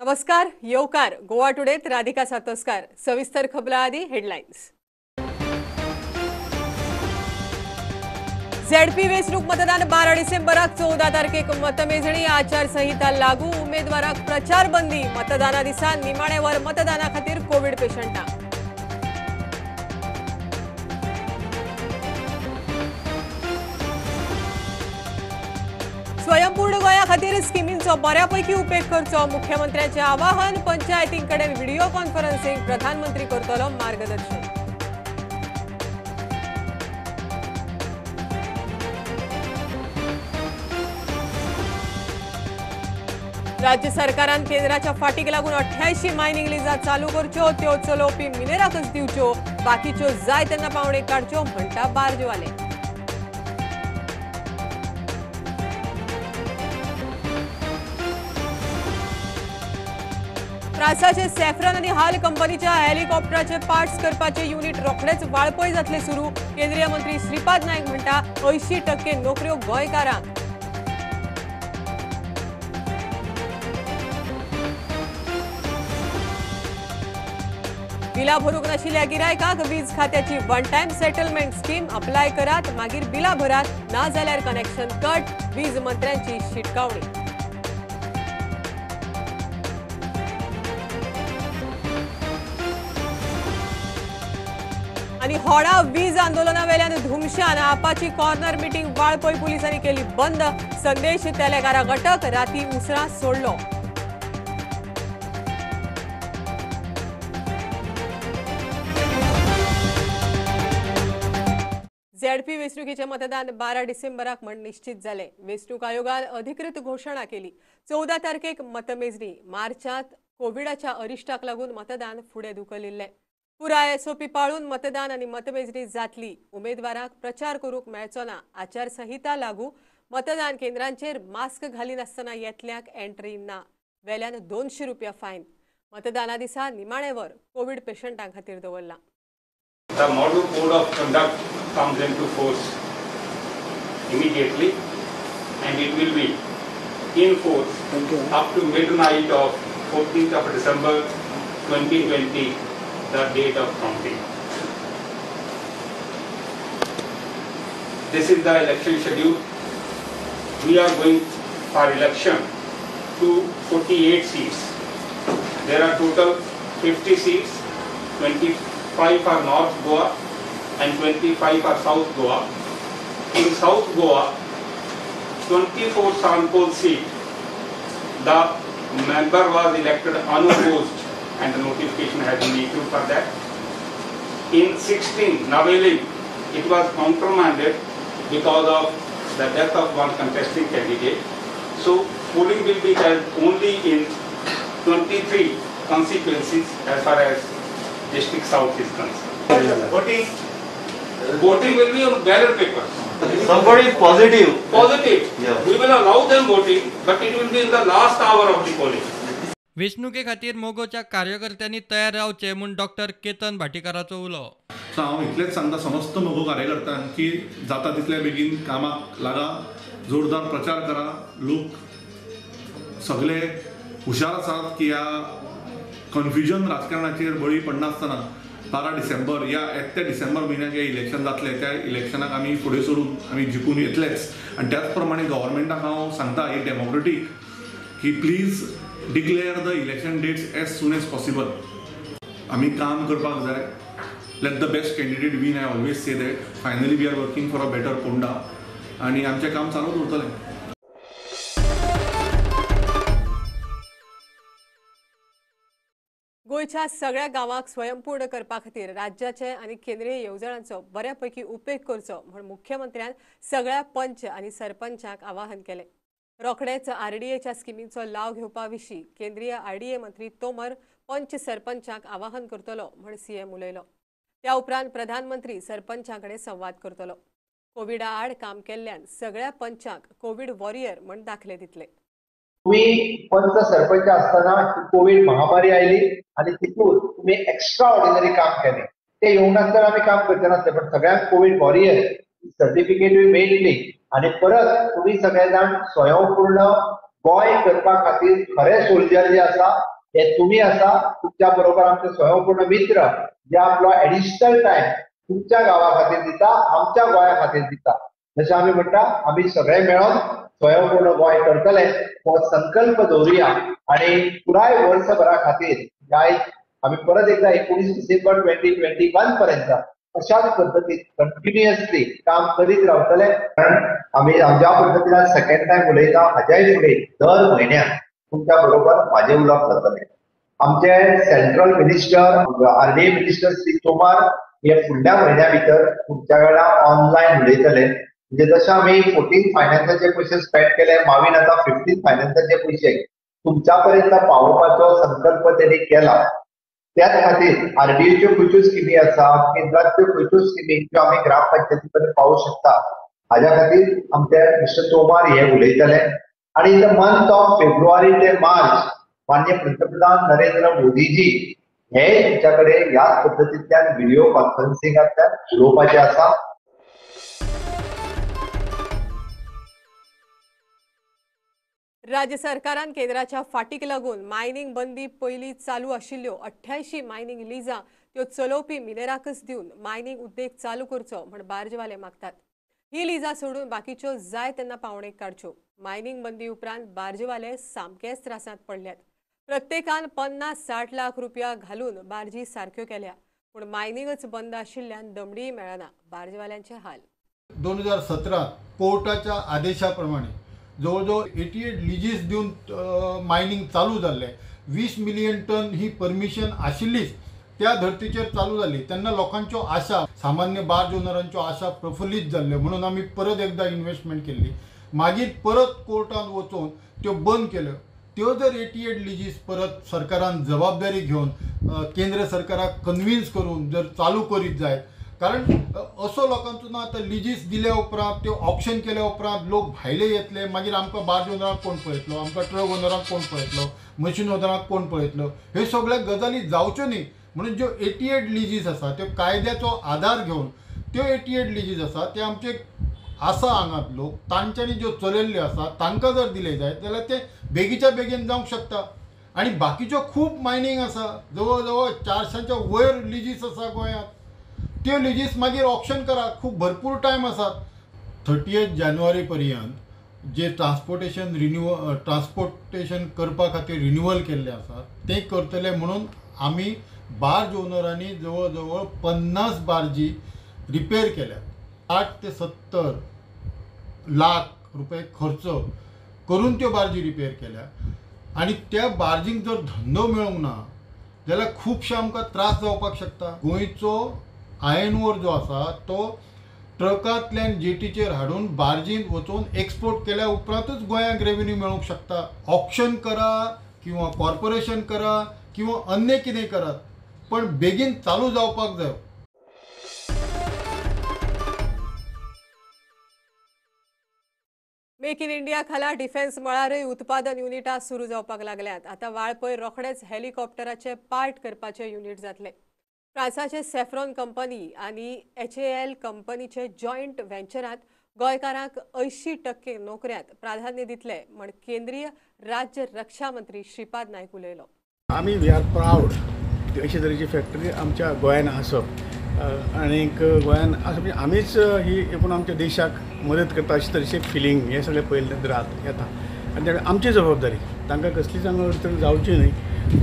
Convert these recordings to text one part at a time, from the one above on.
नमस्कार, येवकार गोवा टुडेत राधिका सातोस्कार। सविस्तर खबरां आदी हेडलायन्स। झेडपी वेंचणूक मतदान 12 डिसेंबराक 14 तारखेक मतमेजणी। आचारसंहिता लागू, उमेदवाराक प्रचार बंदी। मतदाना दिसा निमाणे वर मतदाना खातीर कोविड पेशंटां। स्वयंपूर्ण गोंया खातीर स्किमींचो बऱ्यापैकी उपेग करचो, मुख्यमंत्र्यांचे आवाहन। पंचायतींकडेन व्हिडिओ कॉन्फरन्सिंग, प्रधानमंत्री करतलो मार्गदर्शन। राज्य सरकारान केंद्राच्या फाटीक लागून 88 मायनिंग लिजा चालू करच्यो, त्यो चलोवपी मिनेराकच दिवच्यो, बाकीच्यो जाय तेन्ना पावणे काडच्यो म्हणटा बार्जवाले। फ्रांसाचे सॅफ्रन आनी हाल कंपनीच्या हेलिकॉप्टराचे पार्ट्स करपाचे युनिट रोखडेच वाळपय जातले सुरू। केंद्रीय मंत्री श्रीपाद नायक म्हणटा 80% नोकऱ्यो गोंयकारांक। बिलां भरूंक नाशिल्ल्या गिरायकांक वीज खात्याची one time settlement scheme apply करात, मागीर बिलां भरात, ना जाल्यार कनेक्शन कट, वीज मंत्र्यांची शिटकावणी। आनी होडा वीज आंदोलना वेल्यान धुमशान आपाची कॉर्नर मिटींग वाळपय पुलिसांनी केली बंद। संदेश तेलेकाराक अटक, राती उसरां सोडलो। झेडपी वेंचणुकीचें मतदान 12 डिसेंबराक म्हण निश्चित जालें। वेंचणूक आयोगान अधिकृत घोशणा केली। 14 तारखेक मतमेजणी। मार्चांत कोविडाच्या अरिश्टाक लागून मतदान फुडें धुकलिल्लें। पुराय एसओपी पाळून मतदान आनी मतमेजणी जातली। उमेदवारांक प्रचार करूंक मेळचो ना। आचारसंहिता लागू, मतदान केंद्रांचेर मास्क घालिनासतना येतल्यांक एंट्री ना। वेल्यान 200 रुपया फायन। मतदाना दिसा निमाणे वर कोविड पेशंटां खातीर दवरलां। The model code of conduct comes into force immediately and it will be in force up to midnight of 14th of December 2020, the date of counting. This is the election schedule. We are going for election to 48 seats. There are total 50 seats, 25 are North Goa and 25 are South Goa. In South Goa, 24 Sanpol seat, the member was elected unopposed and the notification has been issued for that. In 16 Navelim, it was countermanded because of the death of one contesting candidate. So polling will be held only in 23 constituencies as far as District South is concerned. Voting will be on ballot papers. Somebody is positive. Positive. Yeah. We will allow them voting, but it will be in the last hour of the polling. वेंचणुके खातीर मोगोच्या कार्यकर्त्यांनी तयार रावचे म्हूण doctor Ketan भाटीकाराचो उलो। So हांव इतलेंच सांगता समस्त मोगो कार्यकर्त्यांक की जाता तितले बेगीन कामाक लागा, जोरदार प्रचार करा। लोक सगळे हुशार आसात की ह्या कन्फ्युजन राजकारणाचेर बळी पडनासतना 12 डिसेंबर या येत्या डिसेंबर म्हयन्याक हे इलेक्शन जातलें, त्या इलेक्शनाक आमी फुडें सरून आमी जिखून येतलेच। आनी त्याच प्रमाणे गव्हर्मेंटाक हांव सांगता ही डेमोक्रेटीक की please declare the election dates as soon as possible. आमी काम करपाक जाय। Let the best candidate win, I always say that. Finally we are working for a better Ponda आनी आमचें काम चालूच उरतलें। गोंयच्या सगळ्या गांवांक स्वयंपूर्ण करपा खातीर राज्याचे आनी केंद्रीय येवजणांचो बऱ्यापैकी उपेग करचो म्हूण मुख्यमंत्र्यान सगळ्या पंच आनी सरपंचांक आवाहन केलें। रोखडेच आरडीएच्या स्किमींचो लाव घेवपा विशीं केंद्रीय आरडीए मंत्री तोमर पंच सरपंचांक आवाहन करतलो म्हूण सीएम उलयलो। त्या उपरांत प्रधानमंत्री सरपंचां कडेन संवाद करतलो। कोविडा आड काम केल्ल्यान सगळ्या पंचांक कोविड वॉरियर म्हूण दाखले दितले। तुम्ही पंच सरपंच असताना कोविड महामारी आयली आणि तितून तुम्ही एक्स्ट्रा ऑर्डिनरी काम केले। ते येवंक नासतना आमी काम करचे नासले, पण सगळ्यांक कोविड वॉरियर सर्टिफिकेटूय मेळटली आणि परत तुम्ही सगळे जाण स्वयंपूर्ण गोंय करपा खातीर खरे सोल्जर जे आसा हे तुमी आसा, तुमच्या बरोबर आमचे स्वयंपूर्ण मित्र जे आपलो एडिशनल टायम तुमच्या गांवा खातीर दिता, आमच्या गोंया खातीर दिता. जशें आमी म्हणटा, आमी सगळे मेळोन स्वयंपूर्ण गोंय करतले हो संकल्प दवरुया आनी पुराय वर्सभरा खातीर आयज आमी परत एकदा 19 डिसेंबर 2021 पर्यंत अशाच पद्दतीन कंटिन्युअसली काम करीत रावतले. कारण आमी ज्या पद्दतीन सेकंड टायम उलयता हाज्याय फुडें दर म्हयन्याक तुमच्या बरोबर म्हाजें उलोवप जातलें. आमचे central minister, RDA minister Shri Tomar हे फुडल्या म्हयन्या भितर तुमच्या वेळार ऑनलायन उलयतले. म्हणजे जशें आमी 14 फायनान्साचे पयशे स्पेंड केले, मावीन आतां 15 फायनान्साचे पयशे तुमच्या पर्यंत पावोवपाचो संकल्प तेणी केला. त्याच खातीर आरडीएच्यो खंयच्यो स्किमी आसा, केंद्राच्यो खंयच्यो स्किमी ज्यो आमी ग्रामपंचायती पर्यंत पावोवंक शकता हाज्या खातीर आमचे मिस्टर तोमार हे उलयतले. आनी in the month of February ते मार्च माननीय पंतप्रधान नरेंद्र मोदीजी हे तुमच्या कडेन ह्याच पद्दतींतल्यान व्हिडिओ कॉन्फरन्सिंगांतल्यान उलोवपाचें आसा. राज्य सरकारान केंद्राच्या फाटीक लागून मायनिंग बंदी पयलीं चालू आशिल्ल्यो 88 मायनिंग लिजां त्यो चलोवपी मिनेराकच दिवन मायनिंग उद्देग चालू करचो म्हण बार्जवाले मागतात. ही लिजां सोडून बाकीच्यो जाय तेन्ना पावणेक काडच्यो. मायनिंग बंदी उपरांत बार्जवाले सामकेच त्रासांत पडल्यात. प्रत्येकान 50-60 लाख रुपया घालून बार्जी सारक्यो केल्या, पूण मायनिंगच बंद आशिल्ल्यान दमडीय मेळना. बार्जवाल्यांचे हाल. 2017 कोर्टाच्या आदेशाप्रमाणे जवळजवळ 88 लिजीस दिवन मायनिंग चालू जाल्लें. 20 मिलियन टन ही परमिशन आशिल्लीच त्या धर्तीचेर चालू जाली. तेन्ना लोकांच्यो आशा, सामान्य बार्ज ओनरांच्यो आशा प्रफुल्लीत जाल्ल्यो म्हणून आमी परत एकदा इन्वेस्टमेंट केल्ली. मागीर परत कोर्टान वचून त्यो बंद केल्यो. त्यो जर 88 लिजीस परत सरकारान जबाबदारी घेवन केंद्र सरकाराक कन्विन्स करून जर चालू करीत जायत, कारण असो लोकांचो ना आतां लिजीस दिल्या उपरांत त्यो ऑक्शन केल्या उपरांत लोक भायले येतले, मागीर आमकां बार्ज ओनरांक कोण पळयतलो, आमकां ट्रक ओनरांक कोण पळयतलो, मशीन ओनरांक कोण पळयतलो, ह्यो सगळ्यो गजाली जावच्यो न्ही म्हणून ज्यो 88 लिजीस आसा त्यो कायद्याचो आदार घेवन त्यो 88 लिजीस आसा ते आमचे आसा हांगात लोक तांच्यांनी ज्यो चलयल्ल्यो आसा तांकां जर दिले जायत जाल्यार ते बेगीच्या बेगीन जावंक शकता. आनी बाकीच्यो खूब मायनींग आसा, जवळ जवळ 400च्या वयर लिजीस आसा गोंयांत. त्यो लिजीस मागीर ऑक्शन करा, खूब भरपूर टायम आसात. 30 जानेवारी पर्यंत जे ट्रान्सपोर्टेशन रिन्युअल ट्रान्सपोर्टेशन करपा खातीर रिन्युअल केल्लें आसा तें करतले म्हणून आमी बार्ज ओनरांनी जवळ जवळ 50 बार्जी रिपेर केल्यात. 60 ते 70 लाख रुपये खर्च करून त्यो बार्जी रिपेर केल्या. आनी त्या बार्जींक जर धंदो मेळूंक ना जाल्यार खुबशे आमकां त्रास जावपाक शकता. गोंयचो आयर्न ओर जो आसा तो ट्रकांतल्यान जेटीचेर हाडून बार्जींत वचून एक्सपोर्ट केल्या उपरांतूच गोंयांक रेवेन्यू मेळूंक शकता. ऑक्शन करा किंवा कॉर्पोरेशन करा किंवा अन्य कितें करात, पण बेगीन चालू जावपाक जाय. मेक इन इंडिया खाला डिफेन्स मळारय उत्पादन युनिटां सुरू जावपाक लागल्यात. आतां वाळपय रोखडेच हेलिकॉप्टराचे पार्ट करपाचे युनिट जातले. फ्रांसाचे सॅफ्रॉन कंपनी आनी HAL कंपनीचे जॉयंट व्हेंचरांत गोंयकारांक 80% नोकऱ्यांत प्राधान्य दितले म्हण केंद्रीय राज्य रक्षा मंत्री श्रीपाद नायक उलयलो. आमी we are proud अशे तरेची फॅक्टरी आमच्या गोंयान आसप आनीक गोंयान आसप म्हणजे आमीच ही एकूण आमच्या देशाक मदत करता अशे तरेचें फिलींग हें सगळें पळयल्लें येता. आनी त्या आमची जबाबदारी तांकां कसलीच हांगा अडचण जावची न्हय,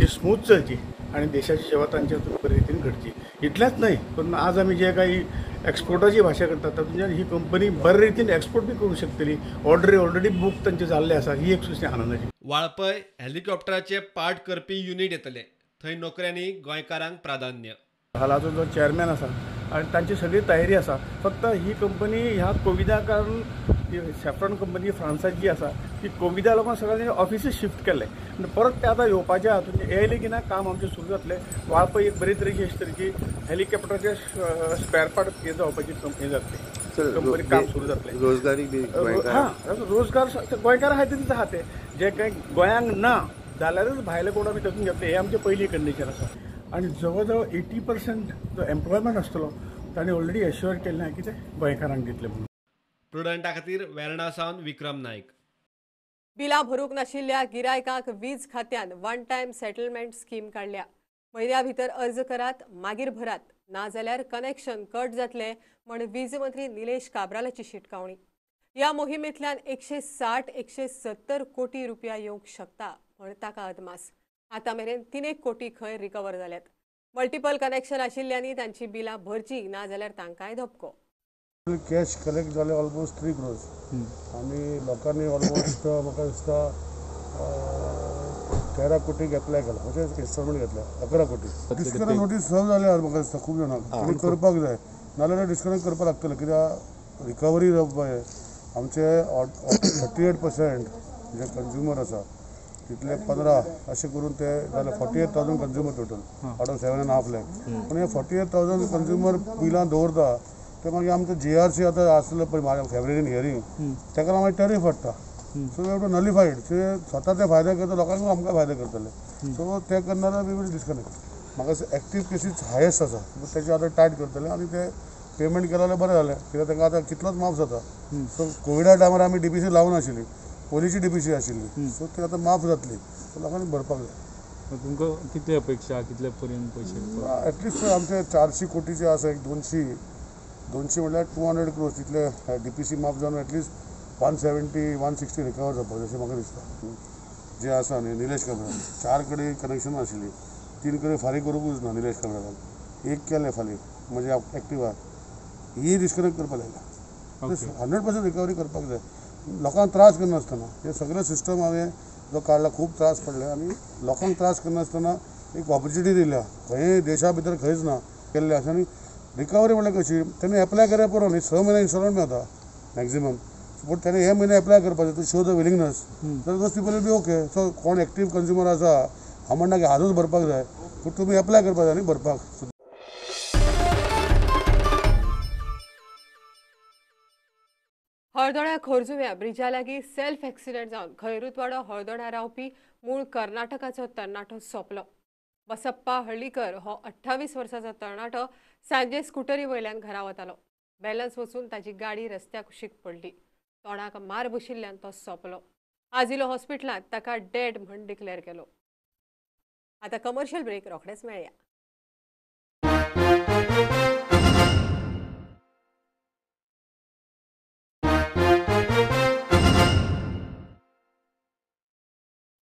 ती स्मूथ चलची आनी देशाची सेवा तांच्या बरे रितीन घडची. इतलेंच न्हय पण आज आमी जे काही एक्सपोर्टाची भाशा करतात तातूंतल्यान ही कंपनी बरे रितीन एक्सपोर्ट बी करूंक शकतली. ऑर्डरी ऑलरेडी बूक तांचे जाल्ले आसा, ही एक सुद्दां आनंदाची. वाळपय हेलिकॉप्टराचे पार्ट करपी युनिट येतले, थंय नोकऱ्यांनी गोंयकारांक प्राधान्य. हालाचो जो चेअरमॅन आसा आनी तांची सगळी तयारी आसा. फक्त ही कंपनी ह्या कोविडा कारण सॅफ्रॉन कंपनी फ्रांसाची जी आसा ती कोविडा लोकांक सगळ्यांनी ऑफिसूच शिफ्ट केल्लें आनी परत ते आतां येवपाचें आहा. येयलें की ना काम आमचें सुरू जातलें. वाळपय एक बरी तरेची अशे तरेची हेलिकॉप्टराचे स्पेअर पार्ट हें जावपाची हें जातलें, कंपनी काम सुरू जातलें. रोजगारी बी हां, रोजगार गोंयकार आहा तितलेच आहा ते जे कांय गोंयांक ना जाल्यारूच भायले कोण आमी तातूंत घेतले, हें आमचें पयली कंडिशन आसा. आनी जवळ जवळ 80% जो एम्प्लॉयमेंट आसतलो तांणी ऑलरेडी एश्युअर केल्लें की ते गोंयकारांक दितले म्हणून. प्रुडंटा खातीर वेर्णा सावन विक्रम नायक. बिलां भरूंक नाशिल्ल्या गिरायकांक वीज खात्यान वन टायम सेटलमेंट स्कीम काडल्या. म्हयन्या भितर अर्ज करात, मागीर भरात, नाजाल्यार कनेक्शन कट जातलें म्हण वीज मंत्री निलेश काब्रालाची शिटकावणी. ह्या मोहिमेंतल्यान 160 170 कोटी रुपया येवंक शकता म्हण ताका अदमास. आतां मेरेन 3 कोटी खंय रिकवर जाल्यात. मल्टिपल कनेक्शन आशिल्ल्यांनी तांची बिलां भरची, नाजाल्यार तांकांय धपको. कॅश कलेक्ट जाले ऑलमोस्ट 3 crores आनी लोकांनी ऑलमोस्ट म्हाका दिसता 13 कोटीक एप्लाय केला, म्हणजे इन्स्टॉलमेंट घेतल्या 11 कोटी. डिस्कनेक्ट नोटीस सर्व जाल्या म्हाका दिसता खूब जाणांक, आनी करपाक जाय, नाजाल्यार डिस्कनेक्ट करपाक लागतलें कित्याक रिकवरी आमचे 38% जे कंज्युमर आसा तितले 15 अशें करून ते जाले 48,000 consumer total out of 7.5 lakh. पूण हे 48,000 कंज्युमर बिलां दवरता ते मागीर आमचो GRC आतां आसलो पळय फेब्रुवारीन हियरींग, ताका लागून मागीर टॅरीफ वाडटा. So we have to nullified. ते स्वता ते फायदे करता, लोकांक आमकां फायदे करतले. सो ते करना जाल्यार we will disconnect. म्हाका एक्टीव केसीस हायेस्ट आसा, तेजे आतां टायट करतले आनी ते पेमेंट केलें जाल्यार बरें जालें, कित्याक तांकां आतां कितलोच माफ जाता. सो कोविडा टायमार आमी DPC लावूं नाशिल्ली, पयलींची DPC आशिल्ली, सो ते आतां माफ जातली, सो लोकांनी भरपाक जाय. तुमकां कितली अपेक्षा, कितले पर्यंत पयशे? एटलिस्ट आमचे 400 कोटीचे आसा, एक 200 म्हणल्यार 200 crores तितले DPC माफ जावन एटलिस्ट 170 160 रिकवर जावपाक जाय अशें म्हाका दिसता. जे आसा न्ही निलेश काब्राल, 4 कडेन कनेक्शन आशिल्ली, 3 कडेन फारीक करूंकूच ना निलेश काब्रालान, एक केलें फारीक म्हणजे एक्टिवा, ही डिस्कनेक्ट करपाक लायल्या. 100% रिकवरी करपाक जाय, लोकांक त्रास करनासतना. हे सगळें सिस्टम हांवें जो काडला खूब त्रास पडले आनी लोकांक त्रास करनासतना एक ऑपॉर्च्युनिटी दिल्या, खंय देशा भितर खंयच ना केल्लें आसा. आनी रिकवरी म्हणल्यार कशी, तेणी एप्लाय केल्यार पुरो न्ही, 6 म्हयने इन्स्टॉलमेंट मेळटा मॅक्झिमम, पूण तेणें हे म्हयने एप्लाय करपाचें टू शो the willingness, तर those people will be okay. So कोण एक्टीव कंज्युमर आसा, हांव म्हणना की आजूच भरपाक जाय, पूण तुमी एप्लाय करपाक जाय न्ही भरपाक. हळदोण्या खोर्जुव्या ब्रिजा लागीं सेल्फ एक्सिडंट जावन खैरुतवाडो हळदोण्या रावपी मूळ कर्नाटकाचो तरणाटो सोंपलो. बसप्पा हळ्ळीकर हो 28 वर्सांचो तरणाटो सांजे स्कुटरी वयल्यान घरा वतालो. बॅलन्स वचून ताची गाडी रस्त्या कुशीक पडली. तोंडाक मार बशिल्ल्यान तो सोंपलो. आजिलो हॉस्पिटलांत ताका डेड म्हण डिक्लेअर केलो. आतां कमर्शियल ब्रेक, रोखडेच मेळया.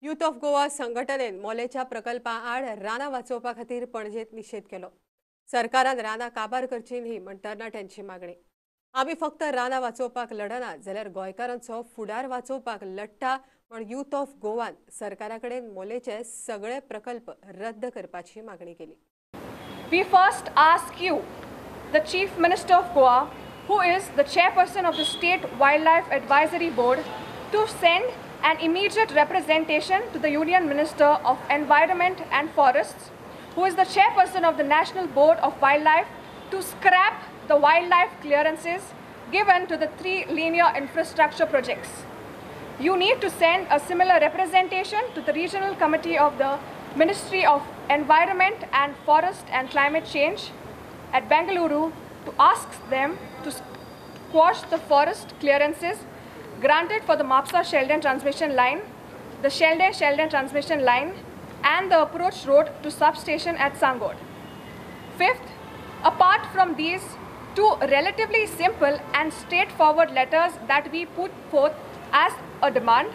यूथ ऑफ गोवा संघटनेन मोलेच्या प्रकल्पा आड रानां वाचोवपा खातीर पणजेंत निशेध केलो. सरकारान रानां काबार करची न्ही म्हण तरणाट्यांची मागणी. आमी फक्त रानां वाचोवपाक लढना जाल्यार गोंयकारांचो फुडार वाचोवपाक लढटा म्हण यूथ ऑफ गोवान सरकारा कडेन मोलेचे सगळे प्रकल्प रद्द करपाची मागणी केली. We first ask you, the Chief Minister of Goa, who is the chairperson of the State Wildlife Advisory Board, to send an immediate representation to the Union Minister of Environment and Forests, who is the chairperson of the National Board of Wildlife, to scrap the wildlife clearances given to the 3 linear infrastructure projects. You need to send a similar representation to the Regional Committee of the Ministry of Environment and Forest and Climate Change at Bengaluru to ask them to quash the forest clearances granted for the Mapsa-Sheldon transmission line, the Sheldon-Sheldon transmission line, and the approach road to substation at Sangod. Fifth, apart from these 2 relatively simple and straightforward letters that we put forth as a demand,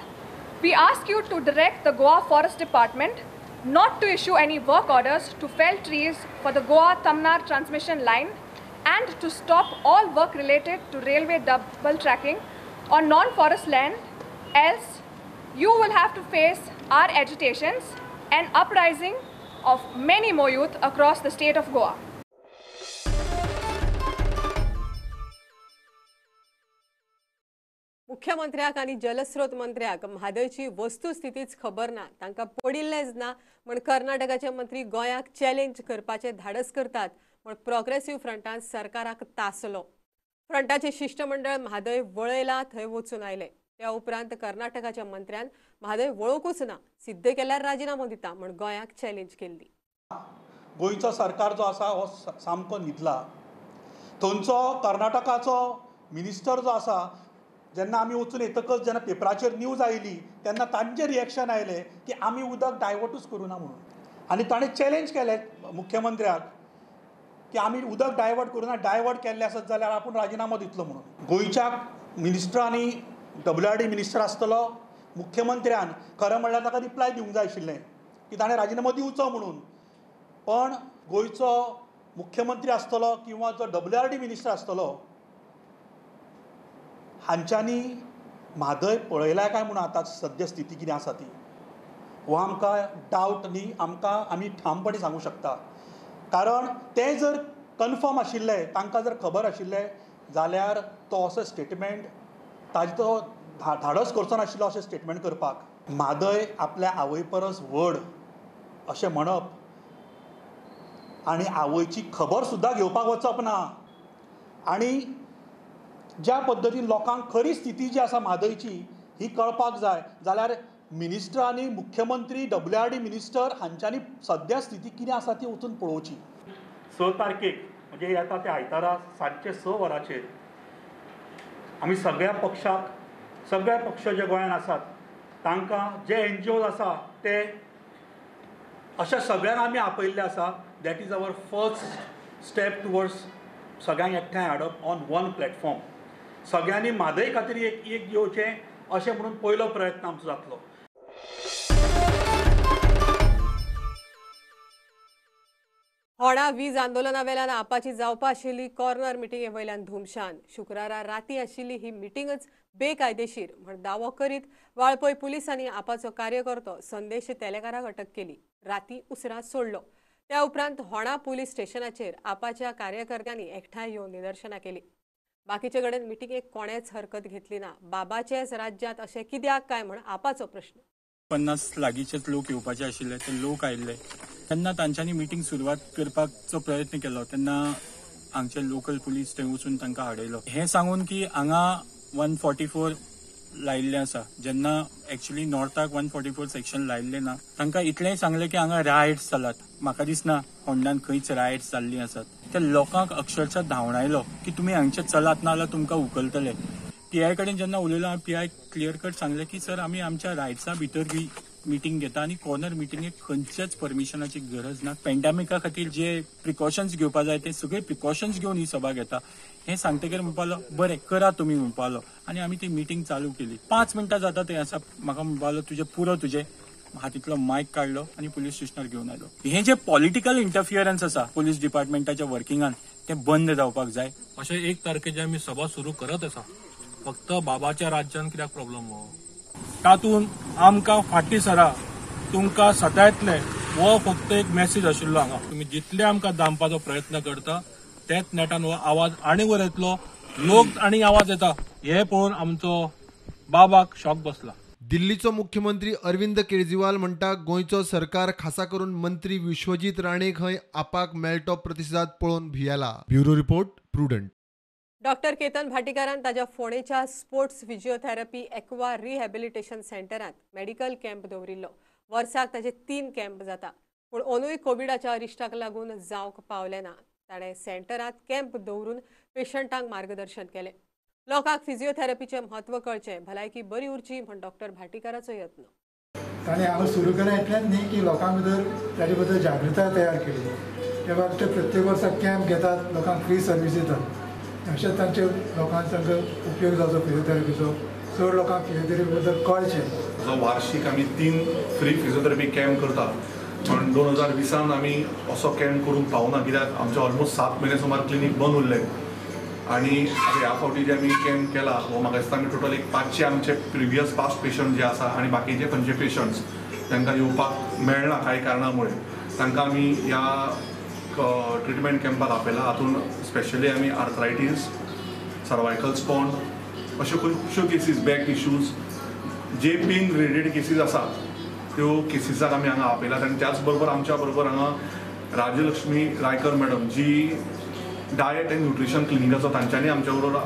we ask you to direct the Goa Forest Department not to issue any work orders to fell trees for the Goa-Tamnar transmission line and to stop all work related to railway double tracking on non-forest land, else you will have to face our agitations and uprising of many more youth across the state of Goa. मुख्यमंत्र्याक आनी जलस्रोत मंत्र्याक म्हादयची वस्तुस्थितीच खबर ना, तांकां पडिल्लेंच ना म्हण कर्नाटकाचे मंत्री गोंयाक चॅलेंज करपाचें धाडस करतात म्हण प्रोग्रेसिव्ह फ्रंटान सरकाराक तासलो. फ्रंटाचे शिष्टमंडळ म्हादय वळयला थंय वचून आयले. त्या उपरांत कर्नाटकाच्या मंत्र्यान म्हादय वळोवंकूच ना, सिद्ध केल्यार राजिनामो दिता म्हण गोंयाक चॅलेंज केल्ली. गोंयचो सरकार जो आसा हो सामको न्हिदला. थंयचो कर्नाटकाचो मिनिस्टर जो आसा जेन्ना आमी वचून येतकच जेन्ना पेपराचेर न्यूज आयली तेन्ना तांचें रिएक्शन आयलें की आमी उदक डायवर्टूच करूं ना म्हणून. आनी ताणें चॅलेंज केलें मुख्यमंत्र्याक की आमी उदक डायवर्ट करूं ना, डायवर्ट केल्लें आसत जाल्यार आपूण राजिनामो दितलो म्हणून. गोंयच्या मिनिस्टरांनी, WRD minister आसतलो, मुख्यमंत्र्यान खरें म्हणल्यार ताका रिप्लाय दिवंक जाय आशिल्लें की ताणें राजिनामो दिवचो म्हणून. पण गोंयचो मुख्यमंत्री आसतलो किंवा जो WRD minister आसतलो हांच्यांनी म्हादय पळयल्या काय म्हणून आतां सद्या स्थिती कितें आसा ती हो आमकां डावट न्ही, आमकां आमी ठामपणी सांगूं शकता. कारण ते जर कन्फर्म आशिल्ले, तांकां जर खबर आशिल्लें जाल्यार तो असो स्टेटमेंट ताजो तो धाडस करचो नाशिल्लो अशें स्टेटमेंट करपाक. म्हादय आपल्या आवय परस व्हड अशें म्हणप आनी आवयची खबर सुद्दां घेवपाक वचप ना, आनी ज्या पद्दतीन लोकांक खरी स्थिती जी आसा म्हादयची ही कळपाक जाय जाल्यार मिनिस्टर आनी मुख्यमंत्री, WRD minister हांच्यांनी सद्या स्थिती कितें आसा ती वचून पळोवची. 6 तारखेक म्हणजे येता त्या आयतारा सांजचे 6 वरांचेर आमी सगळ्या पक्षाक, सगळे पक्ष जे गोंयांत आसात तांकां, जे NGOs आसा ते अशा सगळ्यांक आमी आपयल्ले आसा. That is our first step towards सगळ्यांक एकठांय हाडप ऑन वन प्लॅटफॉर्म. सगळ्यांनी म्हादय खातीर एक एक येवचें अशें म्हणून पयलो प्रयत्न आमचो जातलो. होणा वीज आंदोलना वेल्यान आपाची जावपा आशिल्ली कॉर्नर मिटिंगे वयल्यान धुमशान. शुक्रारा राती आशिल्ली ही मिटिंगच बेकायदेशीर म्हण दावो करीत वाळपय पुलिसांनी आपाचो कार्यकर्तो संदेश तेलेकाराक अटक केली. राती उसरां सोडलो. त्या उपरांत होणा पुलीस स्टेशनाचेर आपाच्या कार्यकर्त्यांनी एकठांय येवन निदर्शनां केली. बाकीचे कडेन मिटिंगेक कोणेच हरकत घेतली ना. बाबाचेच राज्यांत अशें कित्याक काय म्हण आपाचो प्रश्न. 50 लागींचेच लोक येवपाचे आशिल्ले, ते लोक आयिल्ले. तेन्ना तांच्यांनी मिटींग सुरवात करपाचो प्रयत्न केलो तेन्ना हांगचे लोकल पुलीस थंय वचून तांकां हाडयलो. हें सांगून की हांगा 144 लायिल्लें आसा, जेन्ना एक्चुअली नॉर्थाक 144 सेक्शन लायिल्लें ना. तांकां इतलेंय सांगलें की हांगा रायट्स जालात. म्हाका दिसना होंडान खंयच रायट्स जाल्लीं आसात. त्या लोकांक अक्षरशः धांवडायलो की तुमी हांगचे चलात ना जाल्यार तुमकां उखलतले. PI कडेन जेन्ना उलयलो हांवें, PI clear cut सांगलें की सर आमी आमच्या रायट्सा भितर ही मिटींग घेता आनी कॉर्नर मिटिंगेक खंयच्याच परमिशनाची गरज ना. पेंडेमिका खातीर जे प्रिकॉशन्स घेवपा जाय ते सगळे प्रिकॉशन्स घेवन ही सभा घेता. हें सांगतकीर म्हणपालो बरें करा तुमी म्हणपालो आनी आमी ती मिटींग चालू केली. 5 मिनटां जाता थंय आसा, म्हाका म्हणपालो तुजें पुरो, तुजें हातींतलो मायक काडलो आनी पुलीस स्टेशनार घेवन आयलो. हें जें पॉलिटिकल इंटरफियरन्स आसा पुलीस डिपार्टमेंटाच्या वर्किंगान तें बंद जावपाक जाय. अशें 1 तारखेचे आमी सभा सुरू करत आसा. फक्त बाबाच्या राज्यान कित्याक प्रॉब्लम हो तातूंत आमकां फाटीं सरा, तुमकां सतायतले हो फक्त एक मॅसेज आशिल्लो हांगा. तुमी जितले आमकां दामपाचो प्रयत्न करता तेच नेटान हो आवाज आनी वयर येतलो, लोक आनी आवाज येता. हे पळोवन आमचो बाबाक शॉक बसला. दिल्लीचो मुख्यमंत्री अरविंद केजरीवाल म्हणटा गोंयचो सरकार खासा करून मंत्री विश्वजीत राणे खंय आपाक मेळटो प्रतिसाद पळोवन भियेला. Bureau report, Prudent. Doctor Ketan भाटीकारान ताज्या फोंडेच्या स्पोर्ट्स फिजिओथेरपी एक्वा रिहॅबिलिटेशन सेंटरांत मेडिकल कॅम्प दवरिल्लो. वर्साक ताजे 3 कॅम्प जाता, पूण अंदूय कोविडाच्या अरिश्टाक लागून जावंक पावलें ना. ताणें सेंटरांत कॅम्प दवरून पेशंटांक मार्गदर्शन केलें. लोकांक फिजिओथेरपीचें म्हत्व कळचें, भलायकी बरी उरची म्हण डॉक्टर भाटीकाराचो यत्न. ताणें हांगा सुरू केलें इतलेंच न्ही की लोकां भितर ताजे बद्दल जागृताय तयार केली. त्या भायर ते प्रत्येक वर्सा कॅम्प घेतात, लोकांक फ्री सर्वीस दितात. अशें तांचे लोकांक तांकां उपयोग जावचो फिजिओथेरपीचो, चड लोकांक फिजिओथेरपी बद्दल कळचें. जो वार्षिक आमी 3 फ्री फिजिओथेरपी कॅम्प करतात, पण 2020 आमी असो कॅम्प करूंक पावना कित्याक आमचे ऑलमोस्ट 7 म्हयने सुमार क्लिनीक बंद उरलें. आनी आतां ह्या फावटी जे आमी कॅम्प केला हो म्हाका दिसता आमी टोटल एक 500 आमचे प्रिवियस पास्ट पेशंट जे आसा आनी बाकीचे खंयचे पेशंट्स तांकां येवपाक मेळना कांय कारणा मुळे, तांकां आमी ह्या ट्रिटमेंट कॅम्पाक आपयला. हातूंत स्पेशली आमी आर्थरायटीस, सर्वायकल स्पॉन्ड अश्यो खुबश्यो केसीस, बॅक इश्यूज जे पेन रिलेटेड केसीस आसात त्यो केसीसाक आमी हांगा आपयल्यात. आनी त्याच बरोबर आमच्या बरोबर हांगा राजलक्ष्मी रायकर मॅडम जी डायट एंड न्युट्रिशन क्लिनिकाचो, तांच्यांनी आमच्या बरोबर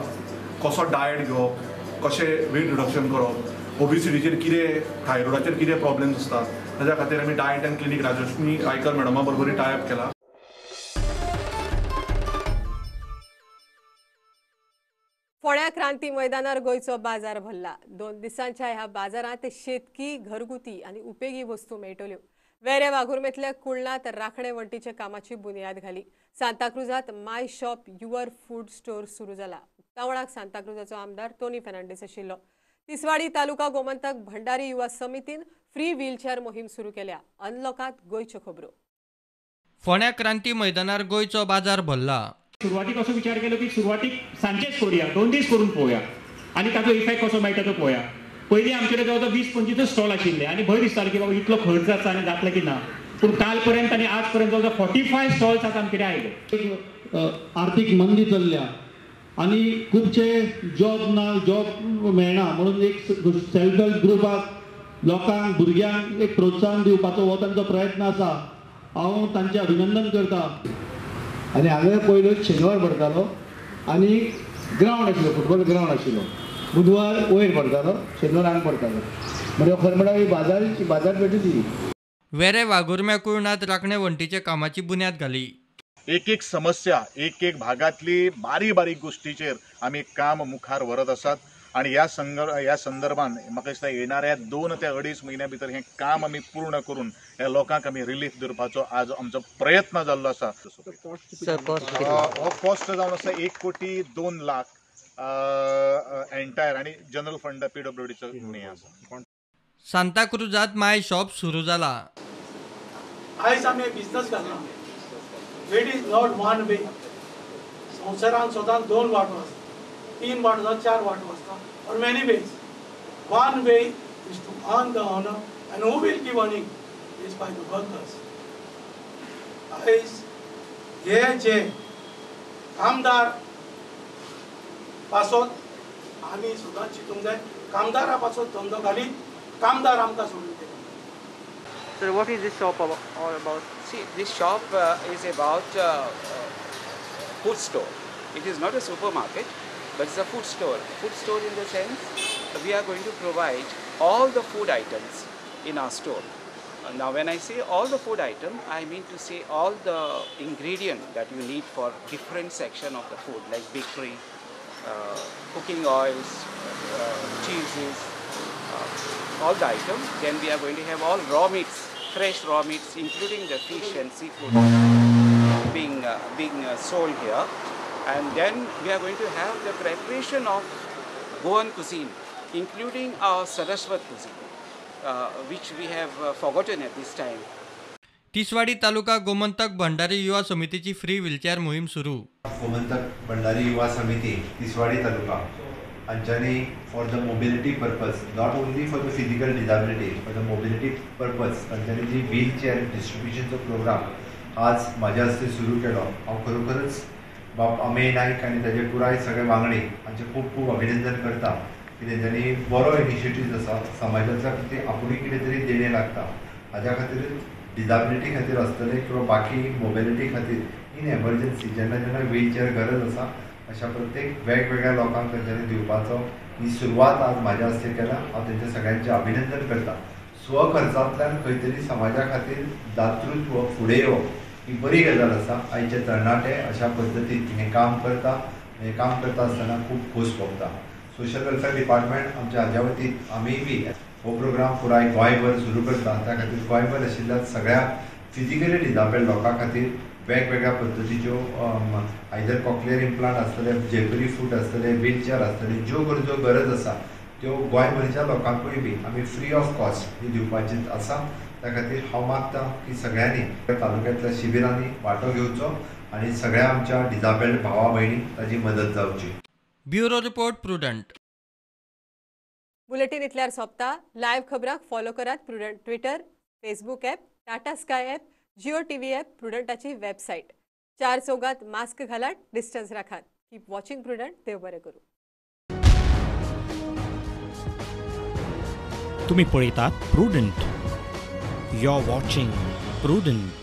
कसो डायट घेवप, कशें वेट रिडक्शन करप, ओबिसिटीचेर कितें, थायरॉयडाचेर कितें प्रॉब्लम्स आसतात ताच्या खातीर आमी diet and clinic Rajalakshmi Raikar मॅडमा बरोबर टाय अप केला. फोंड्या क्रांती मैदानार गोंयचो बाजार भरला. 2 दिसांच्या ह्या बाजारांत शेतकी, घरगुती आनी उपेगी वस्तू मेळटल्यो. वेरे वाघुर्मेतल्या कुळणात राखणे वण्टीच्या कामाची बुन्याद घाली. सांताक्रुजात my shop your food store सुरू जाला. उक्तावणाक सांताक्रुजाचो आमदार टोनी फेर्नांडीस आशिल्लो. तिसवाडी तालुका गोमंतक भंडारी युवा समितीन फ्री व्हीलचेअर मोहीम सुरू केल्या. अनलॉकात गोंयच्यो खबरो. फोंड्या क्रांती मैदानार गोंयचो बाजार भरला. सुरवातीक असो विचार केलो की सुरवातीक सांजेच करूया, 2 दीस करून पळोवया आनी ताचो इफेक्ट कसो मेळटा तो पळोवया. पयलीं आमचे कडेन जवळ 20-25 स्टॉल आशिल्ले आनी भंय दिसतालो की बाबा इतलो खर्च आसा आनी जातलो की ना. पूण काल पर्यंत आनी आज पर्यंत जवळ 45 स्टॉल्स आतां आमचे कडेन आयले. आर्थीक मंदी चल्ल्या आनी खुबशे जॉब ना, जॉब मेळना म्हणून एक सेल्फ हेल्प ग्रुपाक लोकांक भुरग्यांक एक प्रोत्साहन दिवपाचो हो तांचो प्रयत्न आसा. हांव तांचें अभिनंदन करता. आनी हांगा पयलो शेनवार भरतालो आनी ग्रावंड आशिल्लो, फुटबॉल ग्रावंड आशिल्लो. बुधवार वयर भरतालो, शेनवार हांगा भरतालो. म्हणजे खरें म्हणल्यार ही बाजारपेठूच ही. वेरे वाघुर्म्या कुळणात राखणे वण्टीच्या कामाची बुन्याद घाली. एक एक समस्या, एक एक भागातली बारीक बारीक गोष्टीचेर आमी काम मुखार व्हरत आसात आनी ह्या संदर्भान म्हाका दिसता येणाऱ्या 2 ते 2.5 म्हयन्या भितर हें काम आमी पूर्ण करून ह्या लोकांक आमी रिलीफ दिवपाचो आज आमचो प्रयत्न जाल्लो आसा. हो कॉस्ट जावन आसा 1,02,00,000 एंटायर आनी जनरल फंड PWDचो हें आसा. सांताक्रुजात माय शॉप सुरू जाला. आयज आमी बिजनस घातला. It is not one way. संवसारान सदांच 2 वाटो आसता, 3 वाटो आसता, 4 वाटो आसता, or many ways. One way is to earn the honor, and who will give earning is by the workers. आयज हे जे कामदार पासत आमी सदांच चिंतूंक जाय, कामदारा पासत धंदो घालीत कामदार आमकां सोडून दिता. Sir, what is this shop all about? See, this shop is about food store. It is not a supermarket, but it's a food store. Food store in the sense we are going to provide all the food items in our store. Now, when I say all the food item, I mean to say all the ingredient that you need for different section of the food, like bakery, cooking oils, cheeses, all the items. Then we are going to have all raw meats, fresh raw meats, including the fish and seafood being sold here. And then we are going to have the preparation of Goan cuisine, including our Saraswat cuisine, which we have forgotten at this time. Tiswadi taluka Gomantak Bhandari युवा समितीची free wheelchair मोहीम सुरू. गोमंतक भंडारी युवा समिती Tiswadi taluka हांच्यांनी for the mobility purpose, not only for the physical disability, for the mobility purpose तांच्यांनी जी wheelchair डिस्ट्रिब्युशनचो programme आज म्हाज्या हस्ते सुरू केलो. हांव खरोखरच बाब अमेय नायक आनी ताजे पुराय सगळे वांगडी हांचें खूब खूब अभिनंदन करता की तेंच्यांनी बरो इनिशिएटीव आसा. समाजाच्या खातीर आपुणूय कितें तरी देणें लागता, हाज्या खातीर डिजाबिलिटी खातीर आसतलें किंवा बाकी मोबिलिटी खातीर इन एमर्जन्सी जेन्ना जेन्ना व्हीलचेअर गरज आसा अशा प्रत्येक वेगवेगळ्या लोकांक तेंच्यांनी दिवपाचो ही सुरवात आज म्हाज्या हस्ते केला. हांव तेंच्या सगळ्यांचें अभिनंदन करता. स्वखर्चांतल्यान खंय तरी समाजा खातीर दातृत्व फुडें येवप ही बरी गजाल आसा. आयचे तरणाटे अशा पद्दतीन हें काम करता, हें काम करता आसतना खूब खोस भोगता. सोशल वेलफेअर डिपार्टमेंट आमच्या हाज्या वतीन आमी बी हो प्रोग्राम पुराय गोंयभर सुरू करता. त्या खातीर गोंयभर आशिल्ल्या सगळ्या फिजिकली डिजाबल्ड लोकां खातीर वेगवेगळ्या पद्दतीच्यो आयदर कॉक्लियर इम्प्लांट आसतले, जयपुरी फूट आसतले, व्हीलचेअर आसतले, ज्यो गरजो गरज आसा त्यो गोंयभरच्या लोकांकूय बी आमी फ्री ऑफ कॉस्ट ही दिवपाची आसा. त्या खातीर हांव मागता की सगळ्यांनी तालुक्यांतल्या शिबिरांनी वांटो घेवचो आनी सगळ्या आमच्या डिजाबल्ड भावा भयणींक ताजी मदत जावची. Bureau report, Prudent. Bulletin इतल्यार सोंपता. लायव्ह खबरांक फॉलो करात Prudent Twitter, Facebook app, Tata Sky app, Jio TV app, प्रुडंटाची website. 4 चौगात मास्क घालात, डिस्टन्स राखात. Keep watching Prudent. देव बरें करूं. तुम्ही पळयतात Prudent. You are watching Prudent.